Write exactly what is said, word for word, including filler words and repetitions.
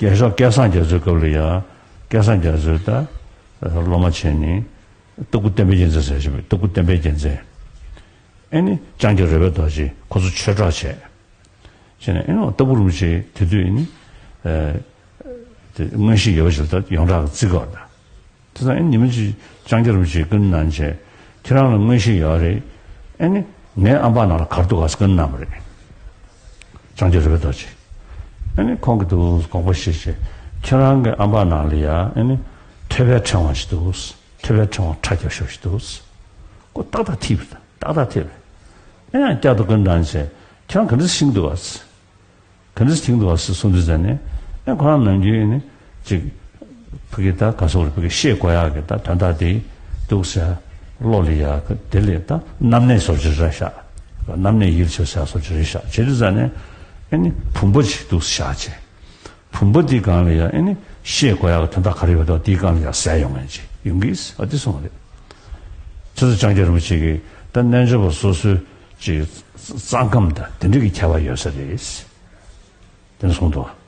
རྒྱལ་མཆོག་སྐལ་བཟང་རྒྱ་མཚོའི་སྐབས་ལ་ཡ། སྐལ་བཟང་རྒྱ་མཚོས་ད་སློབ་མ་བྱས་ནི། སྟག་ཕུ་བསྟན་པའི་རྒྱལ་མཚན་ཟེར་བཞིན་པའི་སྟག་ཕུ་བསྟན་པའི་རྒྱལ་མཚན། ཨེ་ནི་ལྕང་སྐྱ་རོལ་པའི་རྡོ་རྗེ་ཁོ་ཚོ་ཆོས་གྲོགས་བྱས། བྱས་ནས་ཨེ་ནི་སྟག་ཕུ་རིན་པོ་ཆེ་དེ་དུས་ཨེ་ནི། ཨེ། དེ་མངོན་ཤེས་ཡོད་པ་ཞིག་ད་ཡོངས་གྲགས་ཀྱི་བརྩི་བཀུར་ད། དེ་ཙང་ཨེ་ནི་ཉི་མ་གཅིག་ལྕང་སྐྱ་རིན་པོ་ཆེས་སྐུ་མདུན་གནང་བྱས། ཁྱེད་རང་ལ་མངོན་ཤེས་ཡོད་རེད། ཨེ་ནི་ངའི་ཨམ་པ་ནང་ལ་ག་རེ་འདུག་ག་སྐུ་མདུན་གནང་བ་རེད། ལྕང་སྐྱ་རོལ་པའི་རྡོ་རྗེ། ཨེ་ནི་ཁོང་གིས་འདུག་དགོངས་པ་བཞེས་བྱས། ཁྱེད་རང་གི་ཨམ་པ་ནང་ལ་ཡ་ཨེ་ནི་ཐོད་པའི་ཕྲེང་བ་ཞིག་འདུག་ཐོད་པའི་ཕྲེང་བ་ཁྲ་རྒྱབ་ཤོག་ཞིག་འདུག་ཁོ་ཏག་ཏག་ཐིག་ཏག་ཏག་ཐིག་ཨེ་ཡང་བསྐྱར་དུ་སྐུ་མདུན་གནང་བྱས། ཁྱེད་རང་ག་འདྲ་ཞིག་འདུག་ག་ག་འདྲ་ཞིག་འདུག་ག་ཟེར་གསུངས་དུས་ཙ་ནས། ཨེ་ཁོ་རང་ནམ་རྒྱུན་ནི་ཅིག་ཕ་གི་ད་ག་སོགས་རེད། ཕ་གི་ཤེས་དགོས་ཡག་གི་ད་དོན་དག་དེ་འདུག་ཟེར། བློ་ལ་ཡ་གི་དེ་ལས་ད་རྣམ་གནས་བཟོ་ཅིག་རེད་ཤག་རྣམ་གནས་ཡིད་ཆེས་ཟེར་བཟོ་ཅིག་རེད་ཤག་བྱེད་དུས་ཙ་ནས། ཨེ་ནི་བུམ་པ་ཅིག་འདུག་བཞག་བྱས། བུམ་པ་འདི་སྒང་ལ་ཡ་ཨེ་ནི་ཤེས་དགོས་ཡག་གི་དོན་དག་ག་རེ་ཡོད་དོ་དེའི་སྒང་ལ་ཡ་ཟེར་ཡོང་ངེས་ཅིག་ཡོང་གི་ཨ་དེ་གསུངས་པ་རེད། ཆུ་ཚོད་ལྕང་སྐྱ་རིན་པོ་ཆེ་གིས་ད་རྣལ་འབྱོར་པ་སོ་སོའི་ཅིག་རྩ་ཁམས་དང་དེ་འདྲ་གི་ཁྱད་པར་ཡོད་ས་རེད། དེ་ནས་གསུངས་འདུག